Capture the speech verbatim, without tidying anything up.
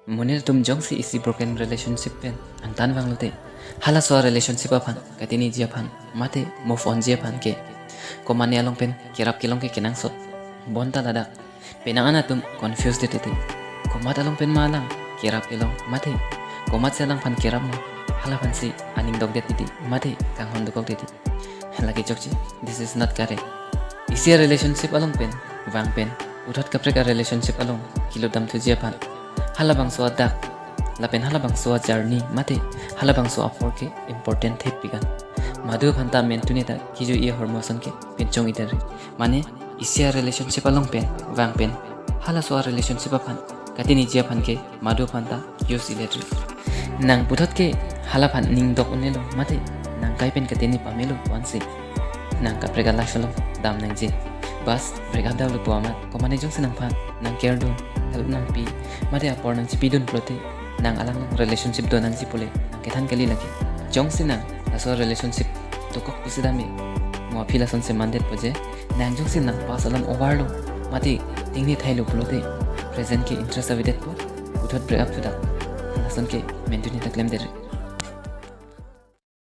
Monit atum jongsi isi broken relationship pen angtan vanglote, halaso a-relationship aphan, katiniji aphan, mate move onji aphan ke, komatne along pen kerap kelong ke kenangsot. Bonta ladak penang an atum confused det titi. Komat along pen ma alang kerap kelong, mate komatsi alangphan kerap ma, halaphansi aning dokdet titi, mate kanghon dokok titi. Lake chokche, this is not correct. Isi a-relationship along pen vang pen puthot kaprek a-relationship along kelutdam thuji aphan, halabangso adak lapen halabangso a-journey, mate halabangso apor ke important thepik an. Madu aphanta mentune ta kiju-i ahormu ason ke pinchong-i det ri. Mane isi a-relationship along pen vang pen halaso a-relationship aphan, katiniji aphan ke madu aphanta use-i det ri. Nang puthot ke halaphan ning dok un'elo, mate nang kai pen katini pamelo pu ansi nang kaprek a-life along dam nangji. Bas, break up damlo pu amat, komatne jongsi nangphan nang care dun, help nangpi, mate apor nangchipidun pulote, nang alang along relationship do nangji pule nang kethan kali lake. Jongsi nang laso relationship dokok pusi dam-i, mo aphi lasonsi mandetpo je, nang jongsi nang past alam overlo, mate tingne thailo pulote, present ke interest avedetpo, puthot break up thudak. Lason ke mentune ta klemdet ri.